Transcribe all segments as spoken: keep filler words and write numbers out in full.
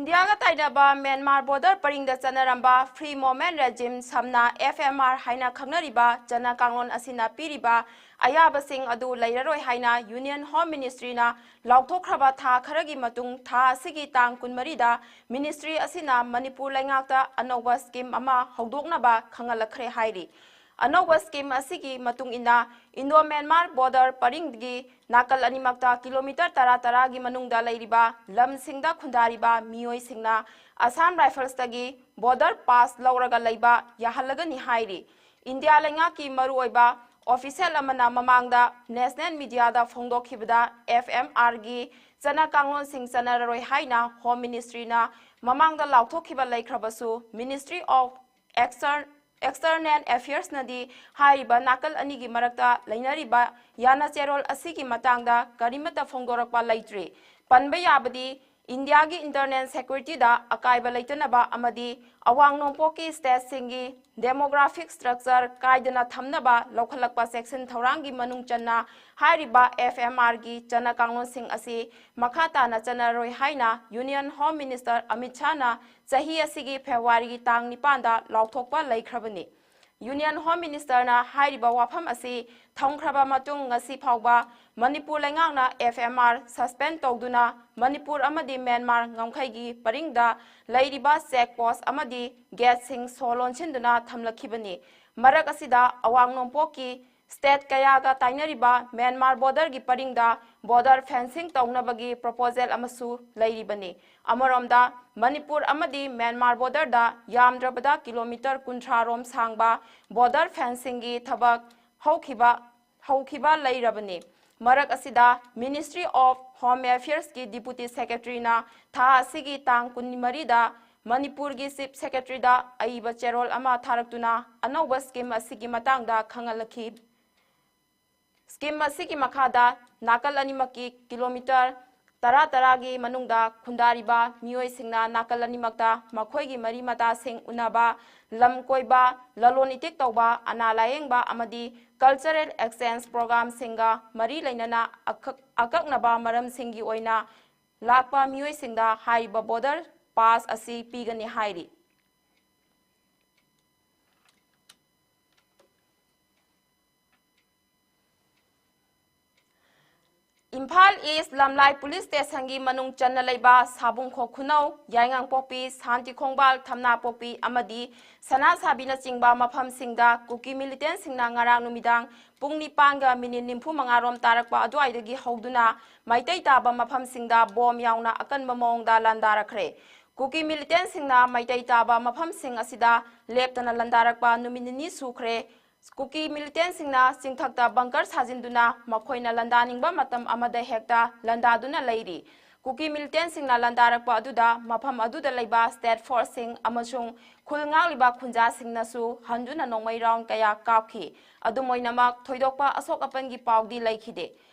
ꯏꯟꯗꯤꯌꯥꯒ ꯇꯥꯏꯅꯕ Myanmar border ꯄꯔꯤꯡꯗ ꯆꯠꯅꯔꯝꯕ Free Movement Regime, ꯁꯝꯅ F M R ꯍꯥꯏꯅ ꯈꯪꯅꯔꯤꯕ ꯆꯠꯅ ꯀꯥꯡꯂꯣꯟ ꯑꯁꯤꯅ ꯄꯤꯔꯤꯕ ꯑꯌꯥꯕꯁꯤꯡ ꯑꯗꯨ ꯂꯩꯔꯔꯣꯏ ꯍꯥꯏꯅ Union Home Ministryꯅ ꯂꯥꯎꯊꯣꯛꯈ꯭ꯔꯕ ꯊꯥ ꯈꯔꯒꯤ ꯃꯇꯨꯡ, ꯊꯥ ꯑꯁꯤꯒꯤ ꯇꯥꯡ ꯀꯨꯟꯃꯔꯤꯗ Ministry ꯑꯁꯤꯅ ꯃꯅꯤꯄꯨꯔ ꯂꯩꯉꯥꯛꯇ ꯑꯅꯧꯕ scheme ꯑꯃ ꯍꯧꯗꯣꯛꯅꯕ ꯈꯪꯍꯜꯂꯛꯈ꯭ꯔꯦ ꯍꯥꯏꯔꯤ꯫ ꯑꯅꯧꯕ scheme ꯑꯁꯤꯒꯤ ꯃꯇꯨꯡ ꯏꯟꯅ, Indo Myanmar border ꯄꯔꯤꯡꯒꯤ ꯅꯥꯀꯜ ꯑꯅꯤꯃꯛꯇ kilometre ꯇꯔꯥ ꯇꯔꯥꯒꯤ ꯃꯅꯨꯡꯗ ꯂꯩꯔꯤꯕ ꯂꯝꯁꯤꯡꯗ ꯈꯨꯟꯗꯥꯔꯤꯕ ꯃꯤꯑꯣꯏꯁꯤꯡꯅ Assam Riflesꯇꯒꯤ border pass ꯂꯧꯔꯒ ꯂꯩꯕ ꯌꯥꯍꯜꯂꯒꯅꯤ ꯍꯥꯏꯔꯤ꯫ ꯏꯟꯗꯤꯌꯥ ꯂꯩꯉꯥꯛꯀꯤ ꯃꯔꯨꯑꯣꯏꯕ official ꯑꯃꯅ ꯃꯃꯥꯡꯗ national mediaꯗ ꯐꯣꯡꯗꯣꯛꯈꯤꯕꯗ, F M Rꯒꯤ ꯆꯠꯅ ꯀꯥꯡꯂꯣꯟꯁꯤꯡ ꯆꯠꯅꯔꯔꯣꯏ ꯍꯥꯏꯅ Home Ministryꯅ ꯃꯃꯥꯡꯗ ꯂꯥꯎꯊꯣꯛꯈꯤꯕ ꯂꯩꯈ꯭ꯔꯕꯁꯨ, Ministry of Exter-, External Affairsꯅꯗꯤ ꯍꯥꯏꯔꯤꯕ ꯅꯥꯀꯜ ꯑꯅꯤꯒꯤ ꯃꯔꯛꯇ ꯂꯩꯅꯔꯤꯕ ꯌꯥꯅ ꯆꯦꯔꯣꯜ ꯑꯁꯤꯒꯤ ꯃꯇꯥꯡꯗ ꯀꯔꯤꯃꯠꯇ ꯐꯣꯡꯗꯣꯔꯛꯄ ꯂꯩꯇ꯭ꯔꯤ꯫ ꯄꯟꯕ ꯌꯥꯕꯗꯤ, ꯏꯟꯗꯤꯌꯥꯒꯤ internal securityꯗ ꯑꯀꯥꯏꯕ ꯂꯩꯇꯅꯕ ꯑꯃꯗꯤ ꯑꯋꯥꯡ ꯅꯣꯡꯄꯣꯛꯀꯤ stateꯁꯤꯡꯒꯤ demographic structure ꯀꯥꯏꯗꯅ ꯊꯝꯅꯕ ꯂꯧꯈꯠꯂꯛꯄ ꯆꯦꯛꯁꯤꯟ ꯊꯧꯔꯥꯡꯒꯤ ꯃꯅꯨꯡ ꯆꯟꯅ ꯍꯥꯏꯔꯤꯕ F M Rꯒꯤ ꯆꯠꯅ ꯀꯥꯡꯂꯣꯟꯁꯤꯡ ꯑꯁꯤ ꯃꯈꯥ ꯇꯥꯅ ꯆꯠꯅꯔꯣꯏ ꯍꯥꯏꯅ Union Home Minister ꯑꯃꯤꯠ ꯁꯥꯍꯅ ꯆꯍꯤ ꯑꯁꯤꯒꯤ ꯐꯦꯕ꯭ꯔꯨꯋꯥꯔꯤꯒꯤ ꯇꯥꯡ ꯅꯤꯄꯥꯟꯗ ꯂꯥꯎꯊꯣꯛꯄ ꯂꯩꯈ꯭ꯔꯕꯅꯤ꯫ Union Home Ministerꯅ ꯍꯥꯏꯔꯤꯕ ꯋꯥꯐꯝ ꯑꯁꯤ ꯊꯝꯈ꯭ꯔꯕ ꯃꯇꯨꯡ, ꯉꯁꯤ ꯐꯥꯎꯕ ꯃꯅꯤꯄꯨꯔ ꯂꯩꯉꯥꯛꯅ F M R suspend ꯇꯧꯗꯨꯅ ꯃꯅꯤꯄꯨꯔ ꯑꯃꯗꯤ ꯃ꯭ꯌꯥꯟꯃꯥꯔ ꯉꯝꯈꯩꯒꯤ ꯄꯔꯤꯡꯗ ꯂꯩꯔꯤꯕ check post ꯑꯃꯗꯤ gateꯁꯤꯡ ꯁꯣ ꯂꯣꯟꯁꯤꯟꯗꯨꯅ ꯊꯝꯂꯛꯈꯤꯕꯅꯤ꯫ ꯃꯔꯛ ꯑꯁꯤꯗ, ꯑꯋꯥꯡ ꯅꯣꯡꯄꯣꯛꯀꯤ state ꯀꯌꯥꯒ ꯇꯥꯏꯅꯔꯤꯕ ꯃ꯭ꯌꯥꯟꯃꯥꯔ borderꯒꯤ ꯄꯔꯤꯡꯗ border fencing ꯇꯧꯅꯕꯒꯤ proposal ꯑꯃꯁꯨ ꯂꯩꯔꯤꯕꯅꯤ꯫ ꯑꯃꯔꯣꯝꯗ, ꯃꯅꯤꯄꯨꯔ ꯑꯃꯗꯤ ꯃ꯭ꯌꯥꯟꯃꯥꯔ borderꯗ ꯌꯥꯝꯗ꯭ꯔꯕꯗ kilometre ꯀꯨꯟꯊ꯭ꯔꯥ ꯔꯣꯝ ꯁꯥꯡꯕ border fencingꯒꯤ ꯊꯕꯛ ꯍꯧꯈꯤꯕ, ꯍꯧꯈꯤꯕ ꯂꯩꯔꯕꯅꯤ꯫ ꯃꯔꯛ ꯑꯁꯤꯗ, Ministry of Home Affairsꯀꯤ Deputy Secretaryꯅ ꯊꯥ ꯑꯁꯤꯒꯤ ꯇꯥꯡ ꯀꯨꯟꯃꯔꯤꯗ ꯃꯅꯤꯄꯨꯔꯒꯤ Chief Secretaryꯗ ꯑꯏꯕ ꯆꯦꯔꯣꯜ ꯑꯃ ꯊꯥꯔꯛꯇꯨꯅ ꯑꯅꯧꯕ scheme ꯑꯁꯤꯒꯤ ꯃꯇꯥꯡꯗ ꯈꯪꯍꯜꯂꯛꯈꯤ꯫ Scheme ꯑꯁꯤꯒꯤ ꯃꯈꯥꯗ ꯅꯥꯀꯜ ꯑꯅꯤꯃꯛꯀꯤ kilometre ꯇꯔꯥ ꯇꯔꯥꯒꯤ ꯃꯅꯨꯡꯗ ꯈꯨꯟꯗꯥꯔꯤꯕ ꯃꯤꯑꯣꯏꯁꯤꯡꯅ ꯅꯥꯀꯜ ꯑꯅꯤꯃꯛꯇ ꯃꯈꯣꯏꯒꯤ ꯃꯔꯤ ꯃꯇꯥꯁꯤꯡ ꯎꯅꯕ, ꯂꯝ ꯀꯣꯏꯕ, ꯂꯂꯣꯟ ꯏꯇꯤꯛ ꯇꯧꯕ, ꯑꯅꯥ ꯂꯥꯌꯦꯡꯕ ꯑꯃꯗꯤ cultural exchange programꯁꯤꯡꯒ ꯃꯔꯤ ꯂꯩꯅꯅ ꯑꯀꯛ-, ꯑꯀꯛꯅꯕ ꯃꯔꯝꯁꯤꯡꯒꯤ ꯑꯣꯏꯅ ꯂꯥꯛꯄ ꯃꯤꯑꯣꯏꯁꯤꯡꯗ ꯍꯥꯏꯔꯤꯕ border ꯄꯥꯁ ꯑꯁꯤ ꯄꯤꯒꯅꯤ ꯍꯥꯏꯔꯤ꯫ ꯏꯝꯐꯥꯜ ꯏꯁ ꯂꯝꯂꯥꯏ ꯄꯨꯂꯤꯁ ꯁ꯭ꯇꯦꯁꯟꯒꯤ ꯃꯅꯨꯡ ꯆꯟꯅ ꯂꯩꯕ ꯁꯥꯕꯨꯡꯈꯣꯛ ꯈꯨꯅꯧ, ꯌꯥꯏꯉꯪꯄꯣꯛꯄꯤ, ꯁꯥꯟꯇꯤꯈꯣꯡꯕꯥꯜ, ꯊꯝꯅꯥꯄꯣꯛꯄꯤ ꯑꯃꯗꯤ ꯁꯅꯥꯁꯥꯕꯤꯅꯆꯤꯡꯕ ꯃꯐꯝꯁꯤꯡꯗ ꯀꯨꯀꯤ ꯃꯤꯂꯤꯇꯦꯟꯁꯤꯡꯅ ꯉꯔꯥꯡ ꯅꯨꯃꯤꯗꯥꯡ ꯄꯨꯡ ꯅꯤꯄꯥꯟꯒ ꯃꯤꯅꯤꯠ ꯅꯤꯐꯨ ꯃꯉꯥ ꯔꯣꯝ ꯇꯥꯔꯛꯄ ꯑꯗꯨꯋꯥꯏꯗꯒꯤ ꯍꯧꯗꯨꯅ ꯃꯩꯇꯩ ꯇꯥꯕ ꯃꯐꯝꯁꯤꯡꯗ ꯕꯣꯝ ꯌꯥꯎꯅ ꯑꯀꯟꯕ ꯃꯑꯣꯡꯗ ꯂꯥꯟꯗꯥꯔꯛꯈ꯭ꯔꯦ꯫ ꯀꯨꯀꯤ ꯃꯤꯂꯤꯇꯦꯟꯁꯤꯡꯅ ꯃꯩꯇꯩ ꯇꯥꯕ ꯃꯐꯝꯁꯤꯡ ꯑꯁꯤꯗ ꯂꯦꯞꯇꯅ ꯂꯥꯟꯗꯥꯔꯛꯄ ꯅꯨꯃꯤꯠ ꯅꯤꯅꯤ ꯁꯨꯈ꯭ꯔꯦ꯫ ꯀꯨꯀꯤ ꯃꯤꯂꯤꯇꯦꯟꯁꯤꯡꯅ ꯆꯤꯡꯊꯛꯇ ꯕꯪꯀꯔ ꯁꯥꯖꯤꯟꯗꯨꯅ ꯃꯈꯣꯏꯅ ꯂꯥꯟꯗꯥꯅꯤꯡꯕ ꯃꯇꯝ ꯑꯃꯗ ꯍꯦꯛꯇ ꯂꯥꯟꯗꯥꯗꯨꯅ ꯂꯩꯔꯤ꯫ ꯀꯨꯀꯤ ꯃꯤꯂꯤꯇꯦꯟꯁꯤꯡꯅ ꯂꯥꯟꯗꯥꯔꯛꯄ ꯑꯗꯨꯗ ꯃꯐꯝ ꯑꯗꯨꯗ ꯂꯩꯕ ꯁ꯭ꯇꯦꯠ ꯐꯣꯔꯁꯁꯤꯡ ꯑꯃꯁꯨꯡ ꯈꯨꯜ ꯉꯥꯛꯂꯤꯕ ꯈꯨꯟꯖꯥꯁꯤꯡꯅꯁꯨ ꯍꯟꯗꯨꯅ ꯅꯣꯡꯃꯩ ꯔꯥꯎꯟ ꯀꯌꯥ ꯀꯥꯞꯈꯤ꯫ ꯑꯗꯨꯝ ꯑꯣꯏꯅꯃꯛ, ꯊꯣꯏꯗꯣꯛꯄ ꯑꯁꯣꯛ ꯑꯄꯟꯒꯤ ꯄꯥꯎꯗꯤ ꯂꯩꯈꯤꯗꯦ꯫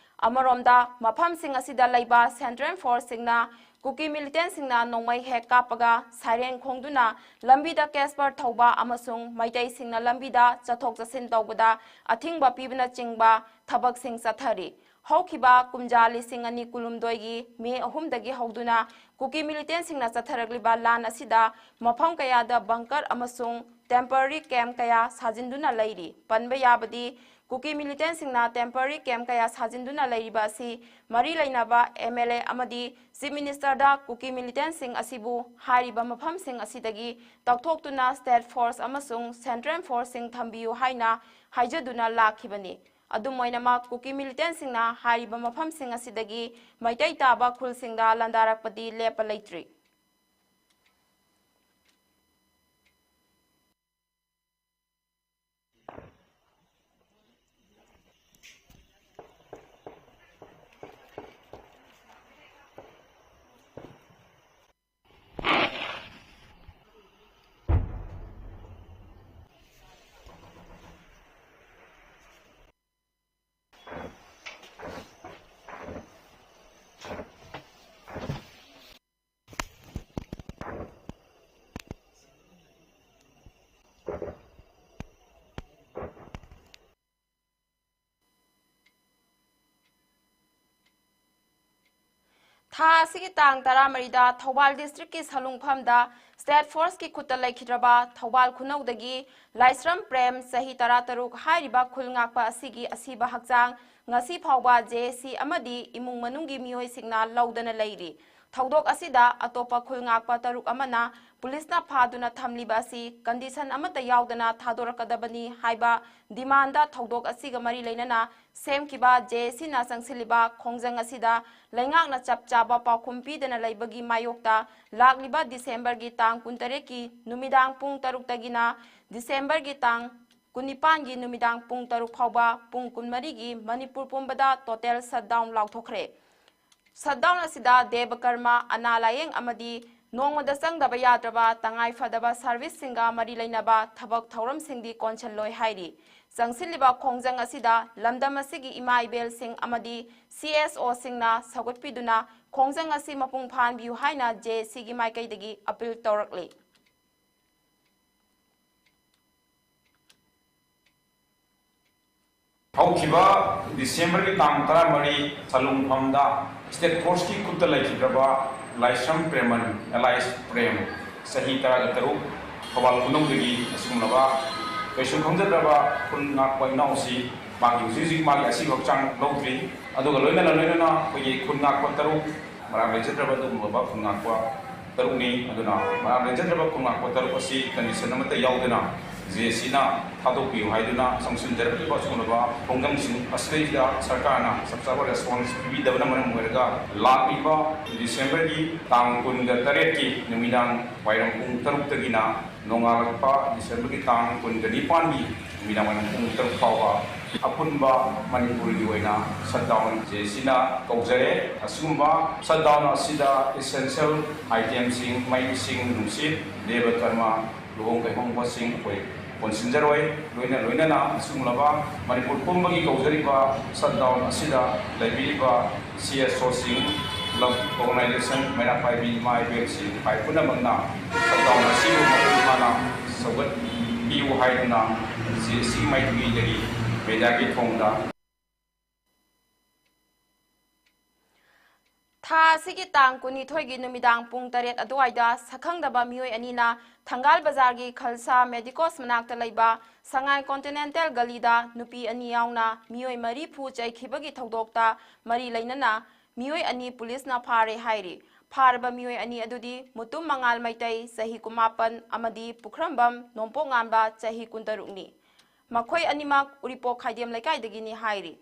ꯑꯃꯔꯣꯝꯗ, ꯃꯐꯝꯁꯤꯡ ꯑꯁꯤꯗ ꯂꯩꯕ ꯁꯦꯟꯇ꯭ꯔꯦꯜ ꯐꯣꯔꯁꯁꯤꯡꯅ ꯀꯨꯀꯤ ꯃꯤꯂꯤꯇꯦꯟꯁꯤꯡꯅ ꯅꯣꯡꯃꯩ ꯍꯦꯛ ꯀꯥꯞꯄꯒ ꯁꯥꯏꯔꯦꯟ ꯈꯣꯡꯗꯨꯅ ꯂꯝꯕꯤꯗ ꯀꯦꯁꯄꯔ ꯊꯧꯕ ꯑꯃꯁꯨꯡ ꯃꯩꯇꯩꯁꯤꯡꯅ ꯂꯝꯕꯤꯗ ꯆꯠꯊꯣꯛ ꯆꯠꯁꯤꯟ ꯇꯧꯕꯗ ꯑꯊꯤꯡꯕ ꯄꯤꯕꯅꯆꯤꯡꯕ ꯊꯕꯛꯁꯤꯡ ꯆꯠꯊꯔꯤ꯫ ꯍꯧꯈꯤꯕ ꯀꯨꯝꯖꯥ ꯂꯤꯁꯤꯡ ꯑꯅꯤ ꯀꯨꯟꯍꯨꯝꯗꯣꯏꯒꯤ ꯃꯦ ꯑꯍꯨꯝꯗꯒꯤ ꯍꯧꯗꯨꯅ ꯀꯨꯀꯤ ꯃꯤꯂꯤꯇꯦꯟꯁꯤꯡꯅ ꯆꯠꯊꯔꯛꯂꯤꯕ ꯂꯥꯟ ꯑꯁꯤꯗ ꯃꯐꯝ ꯀꯌꯥꯗ ꯕꯪꯀꯔ ꯑꯃꯁꯨꯡ ꯇꯦꯝꯄꯔꯔꯤ ꯀꯦꯝꯞ ꯀꯌꯥ ꯁꯥꯖꯤꯟꯗꯨꯅ ꯂꯩꯔꯤ꯫ ꯄꯟꯕ ꯌꯥꯕꯗꯤ, ꯀꯨꯀꯤ ꯃꯤꯂꯤꯇꯦꯟꯁꯤꯡꯅ ꯇꯦꯝꯄꯔꯔꯤ ꯀꯦꯝꯞ ꯀꯌꯥ ꯁꯥꯖꯤꯟꯗꯨꯅ ꯂꯩꯔꯤꯕ ꯑꯁꯤ ꯃꯔꯤ ꯂꯩꯅꯕ ꯑꯦꯝ ꯑꯦꯜ ꯑꯦ ꯑꯃꯗꯤ ꯆꯤꯐ ꯃꯤꯅꯤꯁꯇꯔꯗ ꯀꯨꯀꯤ ꯃꯤꯂꯤꯇꯦꯟꯁꯤꯡ ꯑꯁꯤꯕꯨ ꯍꯥꯏꯔꯤꯕ ꯃꯐꯝꯁꯤꯡ ꯑꯁꯤꯗꯒꯤ ꯇꯧꯊꯣꯛꯇꯨꯅ ꯁ꯭ꯇꯦꯠ ꯐꯣꯔꯁ ꯑꯃꯁꯨꯡ ꯁꯦꯟꯇ꯭ꯔꯦꯜ ꯐꯣꯔꯁꯁꯤꯡ ꯊꯝꯕꯤꯌꯨ ꯍꯥꯏꯅ ꯍꯥꯏꯖꯗꯨꯅ ꯂꯥꯛꯈꯤꯕꯅꯤ꯫ ꯑꯗꯨꯝ ꯑꯣꯏꯅꯃꯛ, ꯀꯨꯀꯤ ꯃꯤꯂꯤꯇꯦꯟꯁꯤꯡꯅ ꯍꯥꯏꯔꯤꯕ ꯃꯐꯝꯁꯤꯡ ꯑꯁꯤꯗꯒꯤ ꯃꯩꯇꯩ ꯇꯥꯕ ꯈꯨꯜꯁꯤꯡꯗ ꯂꯥꯟꯗꯥꯔꯛꯄꯗꯤ ꯂꯦꯞꯄ ꯂꯩꯇ꯭ꯔꯤ꯫ ꯊꯥ ꯑꯁꯤꯒꯤ ꯇꯥꯡ ꯇꯔꯥꯃꯔꯤꯗ ꯊꯧꯕꯥꯜ districtꯀꯤ ꯁꯂꯨꯡꯐꯝꯗ State Forceꯀꯤ ꯈꯨꯠꯇ ꯂꯩꯈꯤꯗ꯭ꯔꯕ ꯊꯧꯕꯥꯜ ꯈꯨꯅꯧꯗꯒꯤ ꯂꯥꯏꯁ꯭ꯔꯝ ꯄ꯭ꯔꯦꯝ, ꯆꯍꯤ ꯇꯔꯥꯇꯔꯨꯛ, ꯍꯥꯏꯔꯤꯕ ꯈꯨꯜ ꯉꯥꯛꯄ ꯑꯁꯤꯒꯤ ꯑꯁꯤꯕ ꯍꯛꯆꯥꯡ ꯉꯁꯤ ꯐꯥꯎꯕ JAC ꯑꯃꯗꯤ ꯏꯃꯨꯡ ꯃꯅꯨꯡꯒꯤ ꯃꯤꯑꯣꯏꯁꯤꯡꯅ ꯂꯧꯗꯅ ꯂꯩꯔꯤ꯫ ꯊꯧꯗꯣꯛ ꯑꯁꯤꯗ ꯑꯇꯣꯞꯄ ꯈꯨꯜ ꯉꯥꯛꯄ ꯇꯔꯨꯛ ꯑꯃꯅ ꯄꯨꯂꯤꯁꯅ ꯐꯥꯗꯨꯅ ꯊꯝꯂꯤꯕ ꯑꯁꯤ condition ꯑꯃꯠꯇ ꯌꯥꯎꯗꯅ ꯊꯥꯗꯣꯔꯛꯀꯗꯕꯅꯤ ꯍꯥꯏꯕ demandꯗ ꯊꯧꯗꯣꯛ ꯑꯁꯤꯒ ꯃꯔꯤ ꯂꯩꯅꯅ ꯁꯦꯝꯈꯤꯕ JACꯅ ꯆꯪꯁꯤꯜꯂꯤꯕ ꯈꯣꯡꯖꯪ ꯑꯁꯤꯗ ꯂꯩꯉꯥꯛꯅ ꯆꯞ ꯆꯥꯕ ꯄꯥꯎꯈꯨꯝ ꯄꯤꯗꯅ ꯂꯩꯕꯒꯤ ꯃꯥꯌꯣꯛꯇ ꯂꯥꯛꯂꯤꯕ Decemberꯒꯤ ꯇꯥꯡ ꯀꯨꯟꯇꯔꯦꯠꯀꯤ ꯅꯨꯃꯤꯗꯥꯡ ꯄꯨꯡ ꯇꯔꯨꯛꯇꯒꯤꯅ Decemberꯒꯤ ꯇꯥꯡ ꯀꯨꯟꯅꯤꯄꯥꯟꯒꯤ ꯅꯨꯃꯤꯗꯥꯡ ꯄꯨꯡ ꯇꯔꯨꯛ ꯐꯥꯎꯕ ꯄꯨꯡ ꯀꯨꯟꯃꯔꯤꯒꯤ ꯃꯅꯤꯄꯨꯔ ꯄꯨꯝꯕꯗ total shutdown ꯂꯥꯎꯊꯣꯛꯈ꯭ꯔꯦ꯫ Shutdown ꯑꯁꯤꯗ ꯗꯦꯕ ꯀꯔꯃ, ꯑꯅꯥ ꯂꯥꯌꯦꯡ ꯑꯃꯗꯤ ꯅꯣꯡꯃꯗ ꯆꯪꯗꯕ ꯌꯥꯗ꯭ꯔꯕ ꯇꯉꯥꯏ ꯐꯗꯕ serviceꯁꯤꯡꯒ ꯃꯔꯤ ꯂꯩꯅꯕ ꯊꯕꯛ ꯊꯧꯔꯝꯁꯤꯡꯗꯤ ꯀꯣꯟꯁꯤꯜꯂꯣꯏ ꯍꯥꯏꯔꯤ꯫ ꯆꯪꯁꯤꯜꯂꯤꯕ ꯈꯣꯡꯖꯪ ꯑꯁꯤꯗ ꯂꯝꯗꯝ ꯑꯁꯤꯒꯤ ꯏꯃꯥ ꯏꯕꯦꯜꯁꯤꯡ ꯑꯃꯗꯤ CSOꯁꯤꯡꯅ ꯁꯧꯒꯠꯄꯤꯗꯨꯅ ꯈꯣꯡꯖꯪ ꯑꯁꯤ ꯃꯄꯨꯡ ꯐꯥꯍꯟꯕꯤꯌꯨ ꯍꯥꯏꯅ JACꯒꯤ ꯃꯥꯏꯀꯩꯗꯒꯤ appeal ꯇꯧꯔꯛꯂꯤ꯫ ꯍꯧꯈꯤꯕ Decemberꯒꯤ ꯇꯥꯡ ꯇꯔꯥꯃꯔꯤ ꯁꯂꯨꯡꯐꯝꯗ State Forceꯀꯤ ꯈꯨꯠꯇ ꯂꯩꯈꯤꯗ꯭ꯔꯕ ꯂꯥꯏꯁ꯭ꯔꯝ ꯄ꯭ꯔꯦꯃꯟ, alias ꯄ꯭ꯔꯦꯝ, ꯆꯍꯤ ꯇꯔꯥꯒ ꯇꯔꯨꯛ, ꯊꯧꯕꯥꯜ ꯈꯨꯅꯧꯗꯒꯤ ꯑꯁꯤꯒꯨꯝꯂꯕ ꯀꯩꯁꯨ ꯈꯪꯖꯗ꯭ꯔꯕ ꯈꯨꯟ ꯉꯥꯛꯄ ꯏꯅꯥꯎꯁꯤ ꯃꯥꯒꯤ ꯍꯧꯖꯤꯛ ꯍꯧꯖꯤꯛ ꯃꯥꯒꯤ ꯑꯁꯤꯕ ꯍꯛꯆꯥꯡ ꯂꯧꯗ꯭ꯔꯤ꯫ ꯑꯗꯨꯒ ꯂꯣꯏꯅꯅ ꯂꯣꯏꯅꯅ ꯑꯩꯈꯣꯏꯒꯤ ꯈꯨꯟ ꯉꯥꯛꯄ ꯇꯔꯨꯛ, ꯃꯔꯥꯜ ꯂꯩꯖꯗ꯭ꯔꯕ ꯑꯗꯨꯒꯨꯝꯂꯕ ꯈꯨꯟ ꯉꯥꯛꯄ ꯇꯔꯨꯛꯅꯤ꯫ ꯑꯗꯨꯅ ꯃꯔꯥꯜ ꯂꯩꯖꯗ꯭ꯔꯕ ꯈꯨꯟ ꯉꯥꯛꯄ ꯇꯔꯨꯛ ꯑꯁꯤ condition ꯑꯃꯠꯇ ꯌꯥꯎꯗꯅ JACꯅ ꯊꯥꯗꯣꯛꯄꯤꯌꯨ ꯍꯥꯏꯗꯨꯅ ꯆꯪꯁꯤꯟꯖꯔꯛꯂꯤꯕ ꯑꯁꯤꯒꯨꯝꯂꯕ ꯈꯣꯡꯖꯪꯁꯤꯡ ꯑꯁꯤꯗꯩꯗ ꯁꯔꯀꯥꯔꯅ ꯆꯞ ꯆꯥꯕ response ꯄꯤꯕꯤꯗꯕꯅ ꯃꯔꯝ ꯑꯣꯏꯔꯒ ꯂꯥꯛꯂꯤꯕ Decemberꯒꯤ ꯇꯥꯡ ꯀꯨꯟꯒ ꯇꯔꯦꯠꯀꯤ ꯅꯨꯃꯤꯗꯥꯡ ꯋꯥꯏꯔꯝ ꯄꯨꯡ ꯇꯔꯨꯛꯇꯒꯤꯅ ꯅꯣꯡꯉꯥꯜꯂꯛꯄ Decemberꯒꯤ ꯇꯥꯡ ꯀꯨꯟꯒ ꯅꯤꯄꯥꯟꯒꯤ ꯅꯨꯃꯤꯗꯥꯡ ꯋꯥꯏꯔꯝ ꯄꯨꯡ ꯇꯔꯨꯛ ꯐꯥꯎꯕ ꯑꯄꯨꯟꯕ ꯃꯅꯤꯄꯨꯔꯒꯤ ꯑꯣꯏꯅ shutdown JACꯅ ꯀꯧꯖꯔꯦ꯫ ꯑꯁꯤꯒꯨꯝꯕ shutdown ꯑꯁꯤꯗ essential itemꯁꯤꯡ, ꯃꯩ, ꯏꯁꯤꯡ, ꯅꯨꯡꯁꯤꯠ, ꯗꯦꯕ ꯀꯔꯃ, ꯂꯨꯍꯣꯡ ꯀꯩꯍꯣꯡꯕꯁꯤꯡ ꯑꯩꯈꯣꯏ ꯀꯣꯟꯁꯤꯟꯖꯔꯣꯏ꯫ ꯂꯣꯏꯅ ꯂꯣꯏꯅꯅ ꯑꯁꯤꯒꯨꯝꯂꯕ ꯃꯅꯤꯄꯨꯔ ꯄꯨꯝꯕꯒꯤ ꯀꯧꯖꯔꯤꯕ shutdown ꯑꯁꯤꯗ ꯂꯩꯕꯤꯔꯤꯕ CSOꯁꯤꯡ, club, organization, ꯃꯩꯔꯥ ꯄꯥꯏꯕꯤ ꯏꯃꯥ ꯏꯕꯦꯜꯁꯤꯡ ꯈ꯭ꯋꯥꯏ ꯄꯨꯝꯅꯃꯛꯅ shutdown ꯑꯁꯤꯕꯨ ꯃꯄꯨꯡ ꯐꯥꯅ ꯁꯧꯒꯠꯄꯤꯌꯨ ꯍꯥꯏꯗꯨꯅ JAC ꯃꯥꯏꯀꯩꯗꯒꯤ mediaꯒꯤ ꯊꯣꯡꯗ ꯊꯥ ꯑꯁꯤꯒꯤ ꯇꯥꯡ ꯀꯨꯟꯅꯤꯊꯣꯏꯒꯤ ꯅꯨꯃꯤꯗꯥꯡ ꯄꯨꯡ ꯇꯔꯦꯠ ꯑꯗꯨꯋꯥꯏꯗ ꯁꯛꯈꯪꯗꯕ ꯃꯤꯑꯣꯏ ꯑꯅꯤꯅ ꯊꯪꯒꯥꯜ ꯕꯖꯥꯔꯒꯤ ꯈꯜꯁꯥ ꯃꯦꯗꯤꯀꯣꯁ ꯃꯅꯥꯛꯇ ꯂꯩꯕ ꯁꯉꯥꯏ ꯀꯣꯟꯇꯤꯅꯦꯟꯇꯦꯜ ꯒꯂꯤꯗ ꯅꯨꯄꯤ ꯑꯅꯤ ꯌꯥꯎꯅ ꯃꯤꯑꯣꯏ ꯃꯔꯤꯐꯨ ꯆꯩꯈꯤꯕꯒꯤ ꯊꯧꯗꯣꯛꯇ ꯃꯔꯤ ꯂꯩꯅꯅ ꯃꯤꯑꯣꯏ ꯑꯅꯤ ꯄꯨꯂꯤꯁꯅ ꯐꯥꯔꯦ ꯍꯥꯏꯔꯤ꯫ ꯐꯥꯔꯕ ꯃꯤꯑꯣꯏ ꯑꯅꯤ ꯑꯗꯨꯗꯤ ꯃꯨꯇꯨꯝ ꯃꯉꯥꯜ ꯃꯩꯇꯩ, ꯆꯍꯤ ꯀꯨꯟꯃꯥꯄꯟ, ꯑꯃꯗꯤ ꯄꯨꯈ꯭ꯔꯝꯕꯝ ꯅꯣꯡꯄꯣꯛꯉꯥꯟꯕ, ꯆꯍꯤ ꯀꯨꯟꯇꯔꯨꯛꯅꯤ꯫ ꯃꯈꯣꯏ ꯑꯅꯤꯃꯛ ꯎꯔꯤꯄꯣꯛ ꯈꯥꯏꯗꯦꯝ ꯂꯩꯀꯥꯏꯗꯒꯤꯅꯤ ꯍꯥꯏꯔꯤ꯫